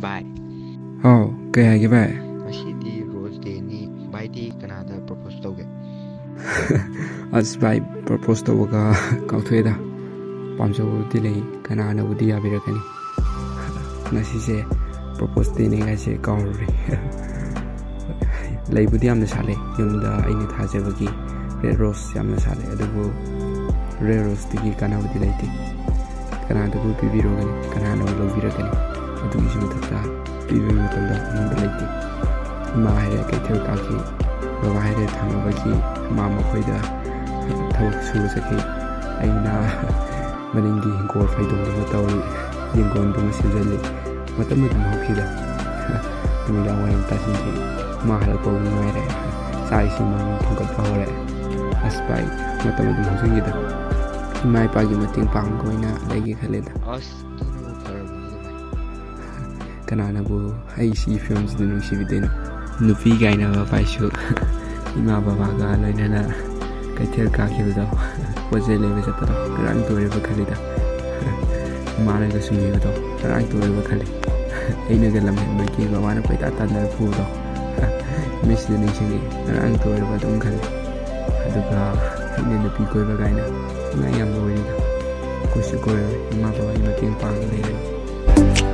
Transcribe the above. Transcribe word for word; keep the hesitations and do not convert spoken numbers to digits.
ꯚꯥꯏ꯫ ꯍꯥꯎ, ꯀꯩ ꯍꯥꯏꯒꯦ ꯚꯥꯏ? ꯉꯁꯤꯗꯤ ꯔꯣꯁ ꯗꯦꯅꯤ꯫ ꯚꯥꯏꯗꯤ ꯀꯅꯥꯗ ꯄ꯭ꯔꯣꯄꯣꯁ ꯇꯧꯒꯦ? ꯑꯁ ꯚꯥꯏ, ꯄ꯭ꯔꯣꯄꯣꯁ ꯇꯧꯕꯒ ꯀꯥꯎꯊꯣꯛꯑꯦꯗ꯫ ꯄꯥꯝꯖꯕꯕꯨꯗꯤ ꯂꯩ, ꯀꯅꯥꯅꯕꯨꯗꯤ ꯌꯥꯕꯤꯔꯛꯀꯅꯤ? ꯉꯁꯤꯁꯦ ꯄ꯭ꯔꯣꯄꯣꯁ ꯗꯦꯅꯤ ꯍꯥꯏꯁꯦ ꯀꯥꯎꯔꯨꯔꯦ꯫ ꯂꯩꯕꯨꯗꯤ ꯌꯥꯝꯅ ꯁꯥꯠꯂꯦ, ꯌꯨꯝꯗ ꯑꯩꯅ ꯊꯥꯖꯕꯒꯤ ꯔꯦꯗ ꯔꯣꯁ ꯌꯥꯝꯅ ꯁꯥꯠꯂꯦ, ꯑꯗꯨꯕꯨ ꯔꯦꯗ ꯔꯣꯁꯇꯒꯤ ꯀꯥꯟꯅꯕꯗꯤ ꯂꯩꯇꯦ꯫ ꯀꯅꯥꯗꯕꯨ ꯄꯤꯕꯤꯔꯨꯒꯅꯤ? ꯀꯅꯥꯅ ꯂꯧꯕꯤꯔꯛꯀꯅꯤ? ꯑꯗꯨꯒꯤꯁꯨ ꯃꯊꯛꯇ ꯄꯤꯕ ꯃꯇꯝꯗ ꯑꯃꯨꯛꯇ ꯂꯩꯇꯦ꯫ ꯏꯃꯥ ꯍꯥꯏꯔꯦ ꯀꯩꯊꯦꯜ ꯀꯥꯈꯤ, ꯕꯕꯥ ꯍꯥꯏꯔꯦ ꯊꯪꯅꯕꯒꯤ ꯃꯃꯥ ꯃꯈꯣꯏꯗ ꯊꯕꯛ ꯁꯨꯕ ꯆꯠꯈꯤ꯫ ꯑꯩꯅ ꯃꯅꯤꯡꯒꯤ ꯍꯤꯡꯒꯣꯜ ꯐꯩꯗꯣꯝꯗꯨꯃ ꯇꯧꯔꯤ, ꯌꯦꯡꯒꯣꯟꯗꯨꯃ ꯁꯦꯝꯖꯤꯜꯂꯤ꯫ ꯃꯇꯝ ꯑꯗꯨꯝ ꯍꯧꯈꯤꯗ꯫ ꯅꯨꯃꯤꯗꯥꯡ ꯋꯥꯏꯔꯝ ꯇꯥꯁꯤꯟꯈꯤ꯫ ꯃꯥ ꯍꯜꯂꯛꯄꯕꯨ ꯉꯥꯏꯔꯦ꯫ ꯆꯥꯛ ꯏꯁꯤꯡ ꯑꯃꯨꯛ ꯊꯣꯡꯒꯠꯄ ꯍꯧꯔꯦ꯫ ꯑꯁ ꯚꯥꯏ, ꯃꯇꯝ ꯑꯗꯨꯝ ꯍꯧꯖꯤꯟꯈꯤꯗ꯫ ꯏꯃꯥ ꯏꯄꯥꯒꯤ ꯃꯇꯦꯡ ꯄꯥꯡꯉꯒ ꯑꯣꯏꯅ ꯂꯩꯒꯦ ꯈꯜꯂꯦꯗ꯫ ꯑꯁ, ꯑꯗꯨꯅꯕꯨ ꯐꯔꯕꯅꯤꯗ ꯚꯥꯏ꯫ ꯀꯅꯥꯅꯕꯨ ꯑꯩ ꯁꯤꯒꯤ ꯐꯤꯕꯝꯁꯤꯗ ꯅꯨꯡꯁꯤꯕꯤꯗꯣꯏꯅꯣ? ꯅꯨꯄꯤ ꯀꯥꯏꯅꯕ ꯚꯥꯏꯁꯨ ꯏꯃꯥ ꯕꯕꯥꯒ ꯂꯣꯏꯅꯅ ꯀꯩꯊꯦꯜ ꯀꯥꯈꯤꯕꯗꯣ, ꯄꯣꯠ ꯆꯩ ꯂꯩꯕ ꯆꯠꯄꯗꯣ, ꯉꯔꯥꯡꯇ ꯑꯣꯏꯔꯕ ꯈꯜꯂꯤꯗ꯫ ꯏꯃꯥꯅꯒ ꯁꯨꯝꯕꯤꯕꯗꯣ ꯉꯔꯥꯡꯇ ꯑꯣꯏꯔꯕ ꯈꯜꯂꯤ꯫ ꯑꯩꯅꯒ ꯂꯝ ꯍꯦꯟꯕꯒꯤ ꯕꯕꯥꯅ ꯀꯣꯏꯇꯥꯟ ꯇꯥꯟꯅꯔ ꯐꯨꯕꯗꯣ, ꯃꯤꯠꯁꯤꯗ ꯅꯤꯡꯁꯤꯡꯉꯤ꯫ ꯉꯔꯥꯡꯇ ꯑꯣꯏꯔꯕ ꯑꯗꯨꯝ ꯈꯜꯂꯤ꯫ ꯑꯗꯨꯒ ꯑꯩꯅ ꯅꯨꯄꯤ ꯀꯣꯏꯕ ꯀꯥꯏꯅ ꯑꯉꯥꯡ ꯌꯥꯝꯕ ꯑꯣꯏꯔꯤꯗ꯫ ꯀꯣꯏꯁꯨ ꯀꯣꯏꯔꯣꯏ, ꯏꯃꯥ ꯕꯕꯥꯒꯤ ꯃꯇꯦꯡ ꯄꯥꯡꯉ ꯂꯩꯔꯅꯤ꯫